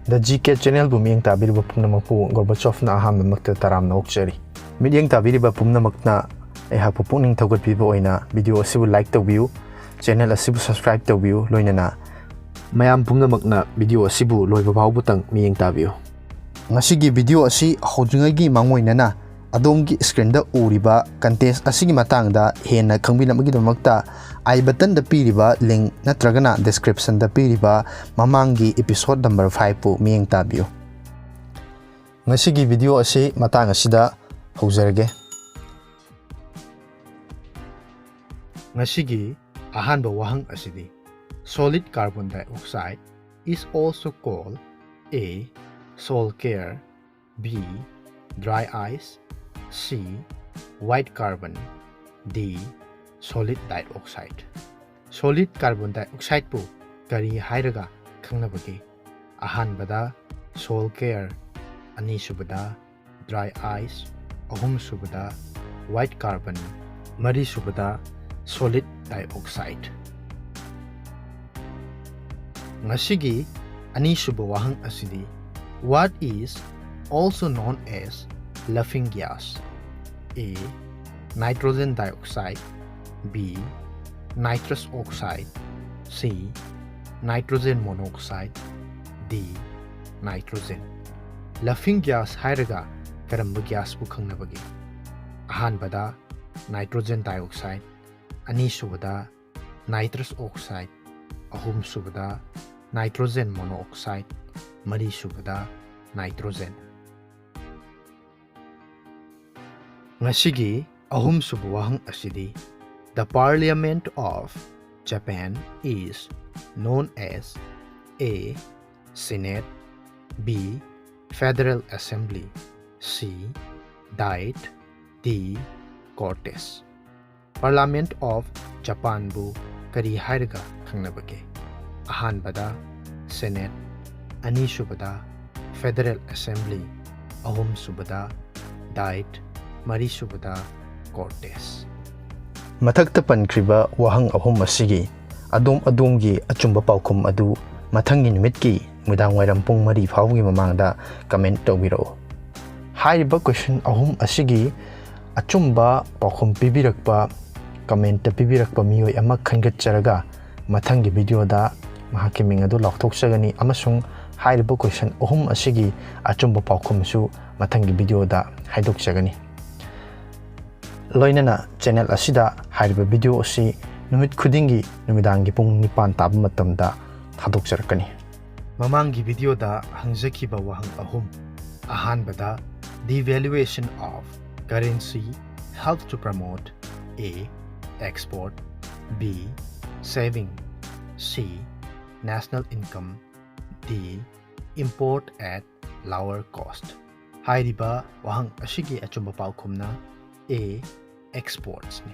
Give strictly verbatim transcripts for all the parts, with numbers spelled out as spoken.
The G K Channelꯕꯨ ꯃꯤꯠꯌꯦꯡ ꯇꯥꯕꯤꯔꯤꯕ ꯄꯨꯝꯅꯃꯛꯄꯨ ꯒꯣꯔꯕꯥꯆꯣꯐꯅ ꯑꯍꯥꯟꯕꯃꯛꯇ ꯇꯔꯥꯝꯅ ꯑꯣꯛꯆꯔꯤ꯫ ꯃꯤꯠꯌꯦꯡ ꯇꯥꯕꯤꯔꯤꯕ ꯄꯨꯝꯅꯃꯛꯅ ꯑꯩꯍꯥꯛꯄꯨ ꯄꯨꯛꯅꯤꯡ ꯊꯧꯒꯠꯄꯤꯕ ꯑꯣꯏꯅ video ꯑꯁꯤꯕꯨ like ꯇꯧꯕꯤꯌꯨ, channel ꯑꯁꯤꯕꯨ subscribe ꯇꯧꯕꯤꯌꯨ, ꯂꯣꯏꯅꯅ ꯃꯌꯥꯝ ꯄꯨꯝꯅꯃꯛꯅ video ꯑꯁꯤꯕꯨ ꯂꯣꯏꯕ ꯐꯥꯎꯕꯇꯪ ꯃꯤꯠꯌꯦꯡ ꯇꯥꯕꯤꯌꯨ꯫ ꯉꯁꯤꯒꯤ video ꯑꯁꯤ ꯍꯧꯗ꯭ꯔꯤꯉꯩꯒꯤ ꯃꯥꯡꯑꯣꯏꯅꯅ ꯑꯗꯣꯝꯒꯤ screenꯗ ꯎꯔꯤꯕ contest ꯑꯁꯤꯒꯤ ꯃꯇꯥꯡꯗ ꯍꯦꯟꯅ ꯈꯪꯕꯤꯅꯕꯒꯤꯗꯃꯛꯇ I buttonꯗ ꯄꯤꯔꯤꯕ link ꯅꯠꯇ꯭ꯔꯒꯅ descriptionꯗ ꯄꯤꯔꯤꯕ ꯃꯃꯥꯡꯒꯤ episode number fiveꯄꯨ ꯃꯤꯠꯌꯦꯡ ꯇꯥꯕꯤꯌꯨ꯫ ꯉꯁꯤꯒꯤ video ꯑꯁꯤ ꯃꯇꯥꯡ ꯑꯁꯤꯗ ꯍꯧꯖꯔꯒꯦ꯫ ꯉꯁꯤꯒꯤ ꯑꯍꯥꯟꯕ ꯋꯥꯍꯪ ꯑꯁꯤꯗꯤ, solid carbon dioxide is also called A, soil care, B, dry ice, C, white carbon, D, solid dioxide꯫ Solid carbon dioxideꯄꯨ ꯀꯔꯤ ꯍꯥꯏꯔꯒ ꯈꯪꯅꯕꯒꯦ? ꯑꯍꯥꯟꯕꯗ soil care, ꯑꯅꯤꯁꯨꯕꯗ dry ice, ꯑꯍꯨꯝꯁꯨꯕꯗ white carbon, ꯃꯔꯤꯁꯨꯕꯗ solid dioxide꯫ ꯉꯁꯤꯒꯤ ꯑꯅꯤꯁꯨꯕ ꯋꯥꯍꯪ ꯑꯁꯤꯗꯤ, what is also known as laughing gas? A, nitrogen dioxide, B, nitrous oxide, C, nitrogen monoxide, D, nitrogen꯫ Laughing gas ꯍꯥꯏꯔꯒ ꯀꯔꯝꯕ gasꯄꯨ ꯈꯪꯅꯕꯒꯦ? ꯑꯍꯥꯟꯕꯗ nitrogen dioxide, ꯑꯅꯤꯁꯨꯕꯗ nitrous oxide, ꯑꯍꯨꯝꯁꯨꯕꯗ nitrogen monoxide, ꯃꯔꯤꯁꯨꯕꯗ nitrogen꯫ ꯉꯁꯤꯒꯤ ꯑꯍꯨꯝꯁꯨꯕ ꯋꯥꯍꯪ ꯑꯁꯤꯗꯤ, the parliament of Japan is known as A, senate, B, federal assembly, C, diet, D, cortes꯫ Parliament of Japanꯕꯨ ꯀꯔꯤ ꯍꯥꯏꯔꯒ ꯈꯪꯅꯕꯒꯦ? ꯑꯍꯥꯟꯕꯗ senate, ꯑꯅꯤꯁꯨꯕꯗ federal assembly, ꯑꯍꯨꯝꯁꯨꯕꯗ diet, ꯃꯔꯤꯁꯨꯕꯗ cortes꯫ ꯃꯊꯛꯇ ꯄꯟꯈ꯭ꯔꯤꯕ ꯋꯥꯍꯪ ꯑꯍꯨꯝ ꯑꯁꯤꯒꯤ ꯑꯗꯣꯝ ꯑꯗꯣꯝꯒꯤ ꯑꯆꯨꯝꯕ ꯄꯥꯎꯈꯨꯝ ꯑꯗꯨ ꯃꯊꯪꯒꯤ ꯅꯨꯃꯤꯠꯀꯤ ꯅꯨꯃꯤꯗꯥꯡ ꯋꯥꯏꯔꯝ ꯄꯨꯡ ꯃꯔꯤ ꯐꯥꯎꯕꯒꯤ ꯃꯃꯥꯡꯗ comment ꯇꯧꯕꯤꯔꯛꯎ꯫ ꯍꯥꯏꯔꯤꯕ question ꯑꯍꯨꯝ ꯑꯁꯤꯒꯤ ꯑꯆꯨꯝꯕ ꯄꯥꯎꯈꯨꯝ ꯄꯤꯕꯤꯔꯛꯄ, comment ꯄꯤꯕꯤꯔꯛꯄ ꯃꯤꯑꯣꯏ ꯑꯃ ꯈꯟꯒꯠꯆꯔꯒ ꯃꯊꯪꯒꯤ video ꯗ ꯃꯍꯥꯛꯀꯤ ꯃꯤꯡ ꯑꯗꯨ ꯂꯥꯎꯊꯣꯛꯆꯒꯅꯤ ꯑꯃꯁꯨꯡ ꯍꯥꯏꯔꯤꯕ question ꯑꯍꯨꯝ ꯑꯁꯤꯒꯤ ꯑꯆꯨꯝꯕ ꯄꯥꯎꯈꯨꯝꯁꯨ ꯃꯊꯪꯒꯤ video ꯗ ꯍꯥꯏꯗꯣꯛꯆꯒꯅꯤ꯫ ꯂꯣꯏꯅꯅ channel ꯑꯁꯤꯗ ꯍꯥꯏꯔꯤꯕ video ꯑꯁꯤ ꯅꯨꯃꯤꯠ ꯈꯨꯗꯤꯡꯒꯤ ꯅꯨꯃꯤꯗꯥꯡꯒꯤ ꯄꯨꯡ ꯅꯤꯄꯥꯟ ꯇꯥꯕ ꯃꯇꯝꯗ ꯊꯥꯗꯣꯛꯆꯔꯛꯀꯅꯤ꯫ ꯃꯃꯥꯡꯒꯤ video ꯗ ꯍꯪꯖꯈꯤꯕ ꯋꯥꯍꯪ ꯑꯍꯨꯝ꯫ ꯑꯍꯥꯟꯕꯗ, devaluation of currency helps to promote A, export, B, saving, C, national income, D, import at lower cost꯫ ꯍꯥꯏꯔꯤꯕ ꯋꯥꯍꯪ ꯑꯁꯤꯒꯤ ꯑꯆꯨꯝꯕ ꯄꯥꯎꯈꯨꯝꯅ A, exports ꯅꯤ꯫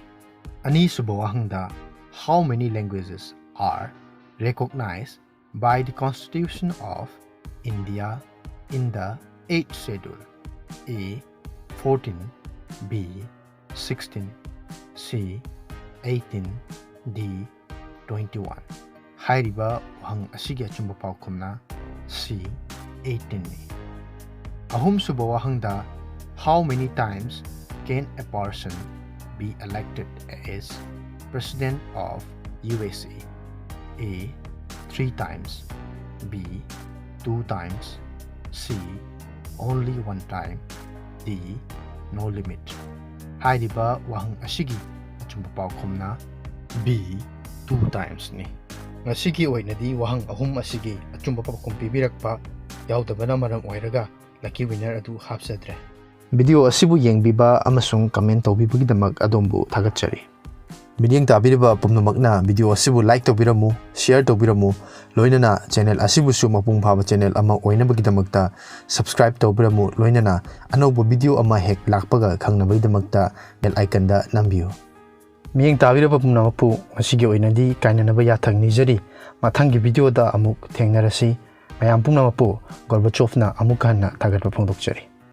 ꯑꯅꯤꯁꯨꯕ ꯋꯥꯍꯪꯗ, how many languages are recognized by the Constitution of India in the eighth schedule? A, fourteen, B, sixteen, C, eighteen, D, twenty-one꯫ ꯍꯥꯏꯔꯤꯕ ꯋꯥꯍꯪ ꯑꯁꯤꯒꯤ ꯑꯆꯨꯝꯕ ꯄꯥꯎꯈꯨꯝꯅ C, eighteen ꯅꯤ꯫ ꯑꯍꯨꯝꯁꯨꯕ ꯋꯥꯍꯪꯗ, how many times can a person be elected as President of U S A? A, three times, B, two times, C, only one time, D, no limit꯫ ꯍꯥꯏꯔꯤꯕ ꯋꯥꯍꯪ ꯑꯁꯤꯒꯤ ꯑꯆꯨꯝꯕ ꯄꯥꯎꯈꯨꯝꯅ B, two times ꯅꯤ꯫ ꯉꯁꯤꯒꯤ ꯑꯣꯏꯅꯗꯤ ꯋꯥꯍꯪ ꯑꯍꯨꯝ ꯑꯁꯤꯒꯤ ꯑꯆꯨꯝꯕ ꯄꯥꯎꯈꯨꯝ ꯄꯤꯕꯤꯔꯛꯄ ꯌꯥꯎꯗꯕꯅ ꯃꯔꯝ ꯑꯣꯏꯔꯒ lucky winner ꯑꯗꯨ ꯍꯥꯞꯆꯗ꯭ꯔꯦ꯫ Video ꯑꯁꯤꯕꯨ ꯌꯦꯡꯕꯤꯕ ꯑꯃꯁꯨꯡ comment ꯇꯧꯕꯤꯕꯒꯤꯗꯃꯛ ꯑꯗꯣꯝꯕꯨ ꯊꯥꯒꯠꯆꯔꯤ꯫ ꯃꯤꯠꯌꯦꯡ ꯇꯥꯕꯤꯔꯤꯕ ꯄꯨꯝꯅꯃꯛꯅ video ꯑꯁꯤꯕꯨ like ꯇꯧꯕꯤꯔꯝꯃꯨ, share ꯇꯧꯕꯤꯔꯝꯃꯨ, ꯂꯣꯏꯅꯅ channel ꯑꯁꯤꯕꯨꯁꯨ ꯃꯄꯨꯡ ꯐꯥꯕ channel ꯑꯃ ꯑꯣꯏꯅꯕꯒꯤꯗꯃꯛꯇ subscribe ꯇꯧꯕꯤꯔꯝꯃꯨ, ꯂꯣꯏꯅꯅ ꯑꯅꯧꯕ video ꯑꯃ ꯍꯦꯛ ꯂꯥꯛꯄꯒ ꯈꯪꯅꯕꯒꯤꯗꯃꯛꯇ bell icon ꯗ ꯅꯝꯕꯤꯌꯨ꯫ ꯃꯤꯠꯌꯦꯡ ꯇꯥꯕꯤꯔꯕ ꯄꯨꯝꯅꯃꯛꯄꯨ ꯉꯁꯤꯒꯤ ꯑꯣꯏꯅꯗꯤ ꯀꯥꯏꯅꯅꯕ ꯌꯥꯊꯪ ꯅꯤꯖꯔꯤ꯫ ꯃꯊꯪꯒꯤ video ꯗ ꯑꯃꯨꯛ ꯊꯦꯡꯅꯔꯁꯤ꯫ ꯃꯌꯥꯝ ꯄꯨꯝꯅꯃꯛꯄꯨ ꯒꯣꯔꯕꯥꯆꯣꯚꯅ ꯑꯃꯨꯛ ꯍꯟꯅ ꯊꯥꯒꯠꯄ ꯐꯣꯡꯗꯣꯛꯆꯔꯤ꯫